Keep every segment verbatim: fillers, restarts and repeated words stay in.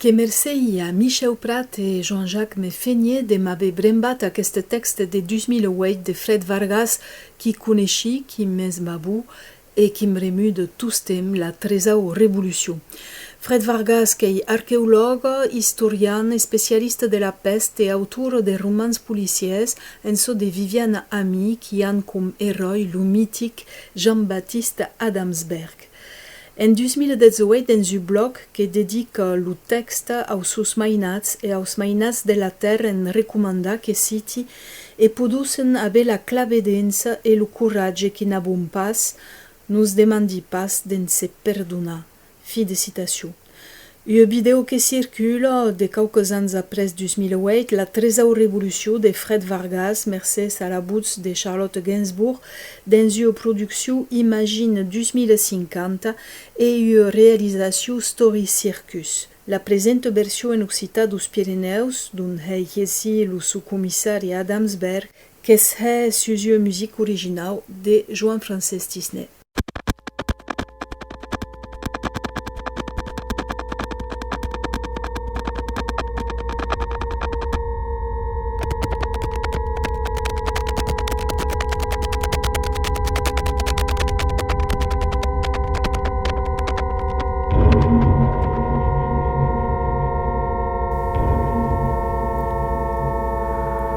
Que mercegi a Michèu Prat e Joan-Jacme Fenier de m'aver brembat aqueste tèxte de dus mila uèit de Fred Vargas, qui coneishi, qui m'esmavó e qui'm remuda tostemps, la tresau revolucion. Fred Vargas qu'ei arqueològ, istorian, especialista de la pèst e autor de romans policièrs, en çò de Viviane Ami, qui an com eròi lo mitic Jean-Baptiste Adamsberg. En dus mila dètz-e-uèit, dens un blòg que dedica lo tèxte aus sos mainats e aus mainats de la tèrra, en recomandar que citi: e podossen aver la clavedença e lo coratge qui n'avon pas, nos demandi pas de'n se perdonar. Fin de citacion. Ua vidèo que circula de quauques ans après dus mila uèit, la tresau revolucion de Fred Vargas, mercés a la votz de Charlotte Gainsbourg, dens ua produccion Imagine dus mila cinquanta e ua realizacion Story Circus. La presenta version en occitan deus Pirenèus, dont hèi hesir lo soscomissari Adamsberg, que's hè sus ua musica originau de Joan-Francés Tisnet.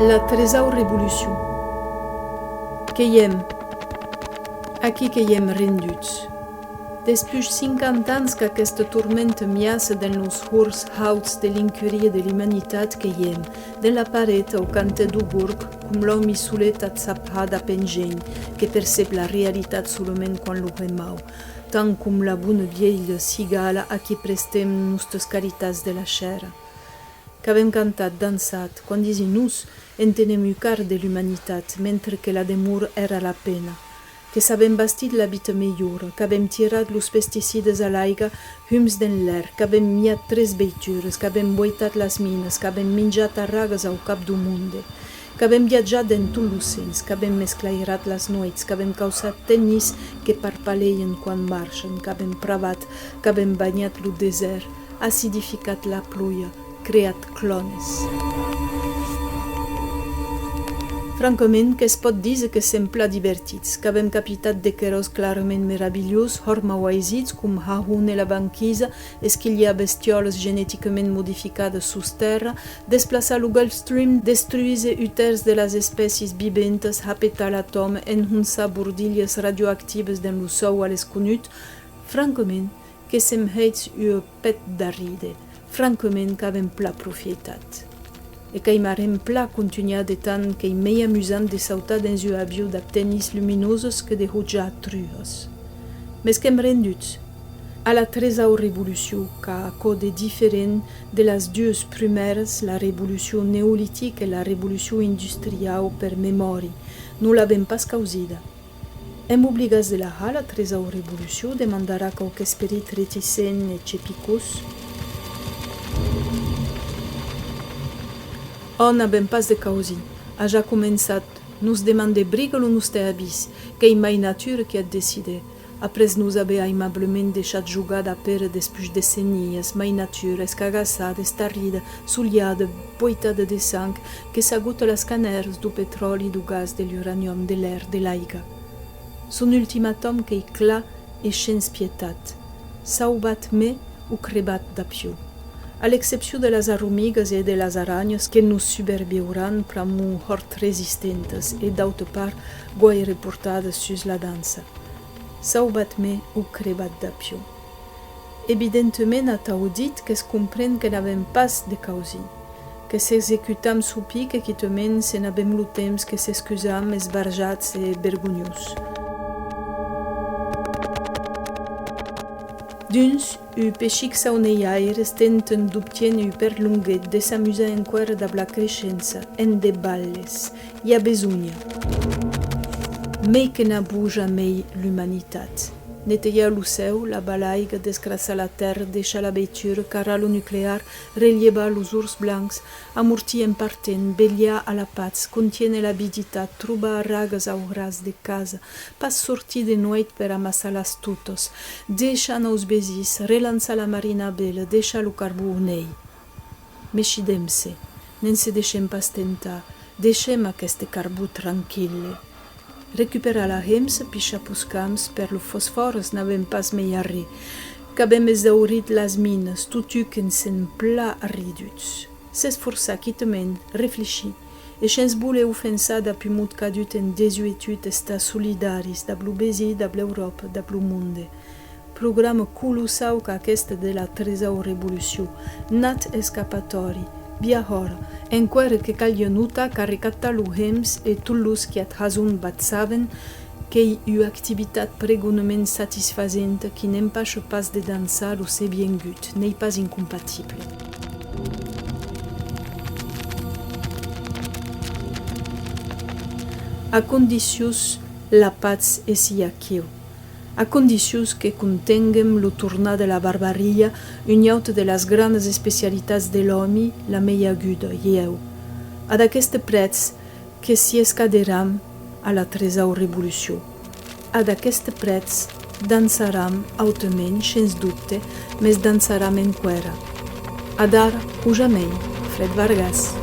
La tresau revolucion. Qu'ei hèm. Aquí qu'ei hèm renduts. Despuish cinquanta ans qu'aqueste torment miaça dens los hors hauts de l'incuria de l'umanitat, qu'ei hèm, dens la paret, au cantèth deu gorg, com l'òmi solet ath sap har dab engènh, que percep la realitat solament quan lo hè mau, tant com la bona vielha cigala a qui prestem nostas caritats de la chèra. Qu'avem cantat, dançat, quan disi nos, entenem un quart de l'umanitat, mentre que la demora èra la pena. Que s'avem bastit la vita melhora, qu'avem tirat los pesticides a l'aiga, hums d'enlèr, qu'avem miat tres veituras, qu'avem boitat las minas, qu'avem minjat arragas au cap deu monde, qu'avem viatjat en tots los sens, qu'avem esclairat las nueits, qu'avem cauçat tennis que parpalejan quan marchan, qu'avem pravat, qu'avem banhat lo desèrt, acidificat la ploja, creat clònes. Francament, que's pòt díser que sèm plan divertits, qu'avem capitat de queròs clarament meravilhós, hòrt mau aisits, com hahóner la banquisa, esquilhar bestiòlas geneticament modificadas sus tèrra, desplaçar lo Gulf Stream, destruíser un tèrç de las espècias viventas, har petar l'atòm, enhonsar bordilhas radioactivas dens lo sòu a l'esconut. Francament, que sèm hèits ua pèth d'arríder, francament qu'avem plan profieitat. E qu'aimarem plan contunhar de tant qu'ei mei amusant de sautar dens un avion dab tennis luminosas que de hotjar truhas. Mes qu'èm renduts. A la tresau revolucion qu'a aquò de diferent de las duas prumèras, la revolucion neolitica e la revolucion industriau per memòri, non l'avem pas causida. Èm obligats de la har, la tresau revolucion? Demandarà quauque esperit reticent e chepicós. Ò, n'avem pas de causir. A ja començat. Nos demande briga lo noste avís. Qu'ei mai natura qui ac decide. Après nos aver aimablament deishat jogar dab era despuish decennias, mai natura, escagassada, estarrida, solhada, boitada de sang, que s'agota las canèras deu petròli, deu gas, de l'uranium, de l'èr, de l'aiga. Son ultimatom qu'ei clar e shens pietat: sauvatz-me o crebatz dab jo. A l'excepcion de las arromigas e de las aranhas que nos suberviuràn pr'amor hòrt resistentas e, d'auta part, guaire portadas sus la dança. Sauvatz-me o crebatz dab jo. Evidentament, atau dit, que's compren que n'avem pas de causir, que s'executam suu pic e quitament se n'avem lo temps que s'excusam, esbarjats e vergonhós. D'uns, un pechic sauneiaires, tentan d'obtiéner un perlonguet, de s'amusar enqüèra dab la creishença, en de balles. I a besonha. Mei que n'avó jamei l'umanitat. Netejar lo cèu, lavar l'aiga, descrassar la tèrra, daissar la veitura, carrar lo nuclear, relhevar los ors blancs, amortir en partent, velhar a la patz, contiéner l'aviditat, trobar arragas au ras de casa, pas sortir de nueit per amassar las totas, daissar anar aus vesins, relançar la marina vela, daissar lo carbon au nèit. Meishidem-se, ne'n se deishem pas tentar, deishem aqueste carbon tranquille. Recuperar la hemsa, pichar peus camps, per lo fosfòre n'avem pas mei arren. Qu'avem exaurit las minas, totun que'n sèm plan arriduts. S'esforçar quitament, reflechir, e shens voler ofensar dab un mot cadut en desuetut, estar solidaris dab lo vesin, dab l'Euròpa, dab lo monde. Programa colossau qu'aqueste de la tresau revolucion. Nat escapatòri, via hòra, enqüèra que calha notar qu'arrecaptar lo hems e tots los qui at hason b'at saben qu'ei ua activitat pregonament satisfasenta qui n'empacha pas de dançar lo ser viengut, n'ei pas incompatible. A condicions la patz e sia aquiu. A condicions que contenguem lo tornar de la barbaria, ua auta de las granas especialitats de l'òmi, la mei aguda, ieu. Ad aqueste prètz que si escaderam a la tresau revolucion. Ad aqueste prètz dançaram autament, shens dobte, mes dançaram enqüèra. Adara o jamei, Fred Vargas.